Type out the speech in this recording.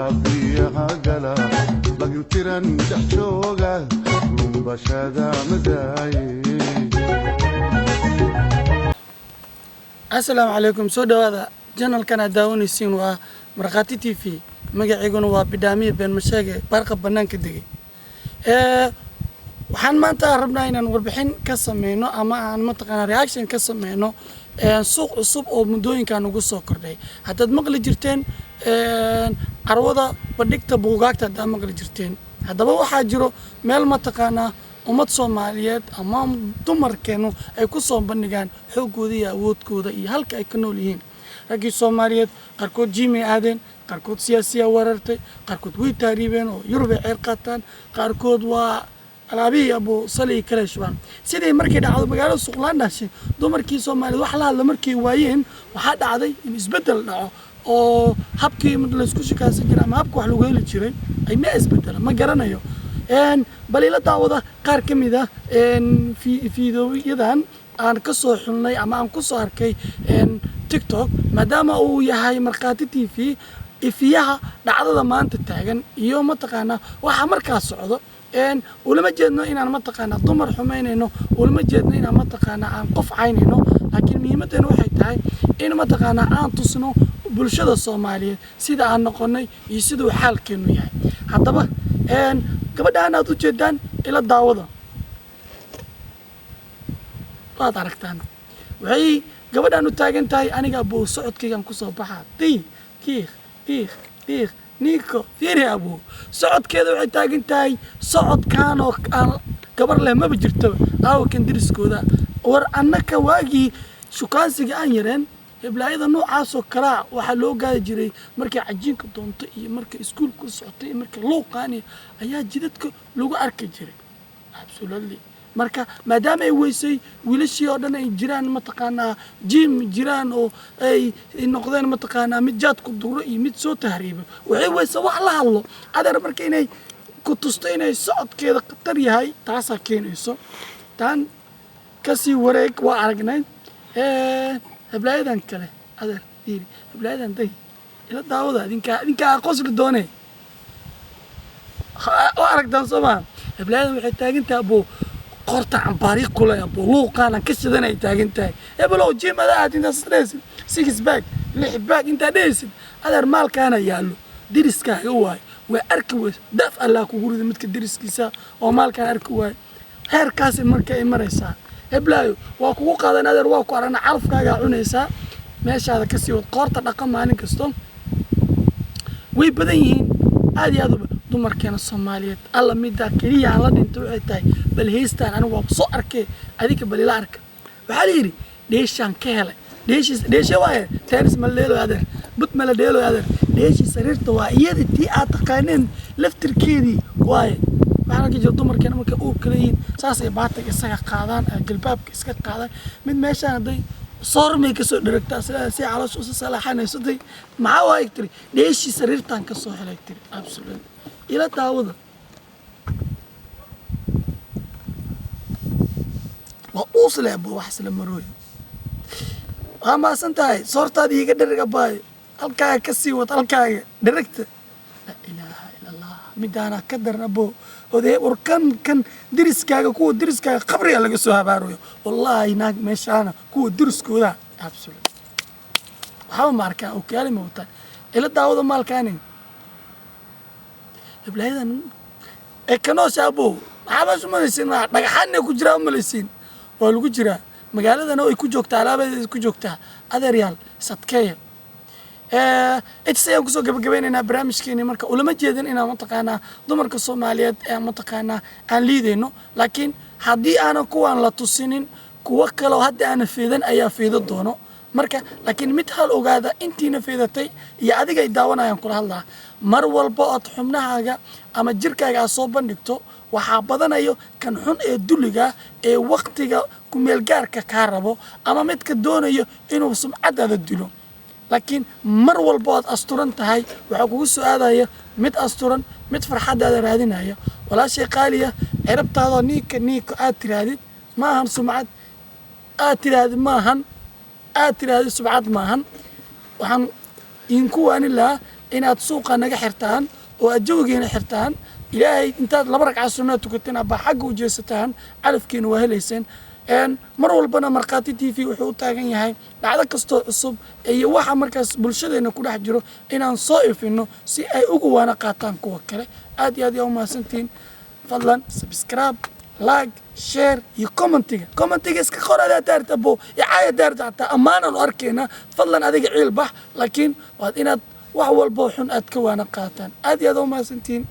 Laxaha biyaha gala lagintiran dhex jooga lumbashada madaaye. Asalaamu calaykum, soo dhawaada. Channelkan aad daawanaysiin waa Markhaati TV. Magaciiguna waa Bidhaamiye Been Masheege Baarqa banaanka degay. Waxaan maanta rabnaa inaan warbixin ka sameyno ama aan mataqaanaa reaction ka sameyno suuq cusub oo muddooyinkan ugu soo kordhay. Haddaad maqli jirteen carwada bandhigta buugaagta, haddaad maqli jirteen, haddaba waxaa jiro meel mataqaanaa ummad Soomaaliyeed ama dumarkeenu ay ku soo bandhigaan xooggooda iyo awoodkooda iyo halka ay ka nool yihiin. Raggii Soomaaliyeed qaarkood gym ay aadeen, qaarkood siyaasiya weerartay, qaarkood way taariibeen oo Yurub ay ceer qaataan, qaarkood waa alaabihii abu sali kale shubaan. Sidii markay dhacdo magaalada Suuqlaan dhashay, dumarkii Soomaaliyeed wax la hadla markay waayeen, waxaa dhacday in isbeddel dhaco oo habkii laysku shikaansan jiray ama habka wax lagu heli jiray ay ma isbedela, ma garanayo. Bal ila daawada qaar ka mid ah fiidooyadan aan ka soo xulnay ama aan ku soo arkay TikTok, maadaama uu yahay Markhaati TV ifiyaha dhacdada maanta taagan iyo mataqaanaa waxa markaas socdo. Ulama jeedno inaan mataqaanaa dumar xumaynayno, ulama jeedno inaan mataqaanaa aan qof caynayno, laakiin muhiimaddeena waxay tahay in mataqaanaa aan tusno bulshada Soomaaliyeed sida aan noqonay iyo siduu xaalkeenu yahay. Haddaba gabadhaan aad ujeedaan ila daawada. Waad aragtaan, waxay gabadhaan u taagan tahay: "Aniga abow socodkaygaan kusoo baxaa, diiq kiikh diiq diiq niiko." Fiiri abow socodkeeda, waxay taagan tahay socodkaan oo aan gabar leh maba jirtaba. Aawa kan deriskooda? War annaka waagii shukaansiga aan yareen, heblaayada noocaasoo kalaa waxaa loo gaadi jiray markay cajiinka doonto iyo markay iskuulka u socoto iyo markay luuqaan iyo ayaa jidadka lagu arki jiray, absolutely. Marka maadaama ay weysay wiilashii oo dhan ay jiraan mataqaanaa gym jiraan oo ay noqdeen mataqaanaa mid jaadku duro iyo mid soo tahriibo, waxay weysa wax la hadlo, adeer. Marka inay ku tusto inay socodkeeda khatar yahay, taasaa keenayso. Taan kasii wareeg, waa aragnay heblaayadan kale. Adeer fiiri heblaayadan, day ila daawada. Idinkaa qosli doone, waa aragtaan soo maa? Heblaayadan waxay taagan tahay abo qorta cambaari kule, abo luuqaanan ka shidan ay taagan tahay. Hebelow, gym adaa aad intaas dhehaysid, six pack, lix pack intaa dhehaysid, adeer maalkaana yaallo deriskaaga waayo. Waa arki weysa, daf Allah kugu rida midka deriskiisa oo maalkaan arki waayo. Heerkaasi marka ay maraysaa heblaayo, waa kugu qaadan adeer, waa ku aragna, calafkaagaa cunaysaa, meeshaada kasii wad, qoorta dhaqa maalin kasto. Way badan yihiin aad iyo aad u dumarkeena Soomaaliyeed. Alla middaa keliya aan la dhinto waxay tahay, bal heystaan anigu waa soo arkay, adinka bal ila arka. Waxaa la yidhi dheeshaan ka helay, dheeshiis dheeshe waaye, tennis ma la dheelo adeer, bud ma la dheelo adeer, dheeshii sariirta waa iyada tii aad taqaaneen laftirkeedii waaye. Waxaan arki jira dumarkeena markay uurka leeyihiin saasay baatiga isaga qaadaan, jilbaabka iska qaadaan. Mid meeshaan hadday soormay kasoo dheragtaa sidaa si caloosha usa salaaxanayso, day maxaa waay tiri? "Dheeshii sariirtaan kasoo helay," tiri. Absolutely, ila daawada. Waa uusle abo, wax isla marooy. Waa mahadsan tahay, soortaada iiga dhereg abaayo, halkaaga ka sii wad, halkaaga dheragta. Laa ilaaha ila Allah, midaanaa ka daran abo. Odee, war kan deriskaaga, kuwa deriskaaga qabriga laga soo habaarayo wallaahi. Naag meeshaana kuwa deriskooda, absolute, waxba ma arkaan, okiyaali ma wataan. Ila daawada maalkaani heblaayadan ee kanoosha abo. Maxaa meesha umalaysiin? Dhagaxaan inay ku jiraa umalaysiin? Waa lagu jiraa magaaladana, way ku joogtaa, alaabadeeda ku joogtaa. Adeeryaal, sadkeeya. Intaas ayaan kusoo gabagabeynaynaa barnaamijkeeni. Marka ulama jeedin inaan mataqaanaa dumarka Soomaaliyeed ee mataqaanaa aan liidayno, laakiin haddii aanan kuwaan la tusinin, kuwo kaleo hadda aana feedan ayaa feedo doono. Marka laakiin mid hal ogaada, intiina feedatay iyo adiga ay daawanayaan kula hadlaa: mar walba ood xubnahaaga ama jirkaaga aad soo bandhigto, waxaa badanayo kan xun ee duliga ee waktiga kumeelgaarka kaa rabo ama midka doonayo inuu sumcadaada dilo. Laakiin mar walba ood asturan tahay, waxaa kugu soo aadaya mid asturan, mid farxaddaada raadinaya. Walaashay qaaliya, cirabtaadoo niika niiko aad tiraahdid maahan sumcad, aad tiraahdid maahan, aad tiraahdid sumcad maahan. Waxaan idinku waanin lahaa Inaad suuqa naga xirtaan oo aad jawigiina xirtaan, Ilaahay intaad laba ragca sunnaa tukateen abaa xagga u jeesataan, calafkiina waa helayseen. Mar walbana Markhaati TV wuxuu u taagan yahay dhacdo kastoo cusub iyo waxa markaas bulshadeena ku dhex jiro inaan soo ifino, si ay ugu waana qaataan kuwa kale. Aad iyo aad yaa umahadsantihiin. Fadlan subscribe, like, share iyo commentiga. Commentiga iska qor adaa daarta bo icaaya daarta, xataa ammaanan u arkaynaa. Fadlan adiga ciil bax, laakiin waad inaad wax walboo xun aad ka waana qaataan. Aad iyo aad umahadsantihiin.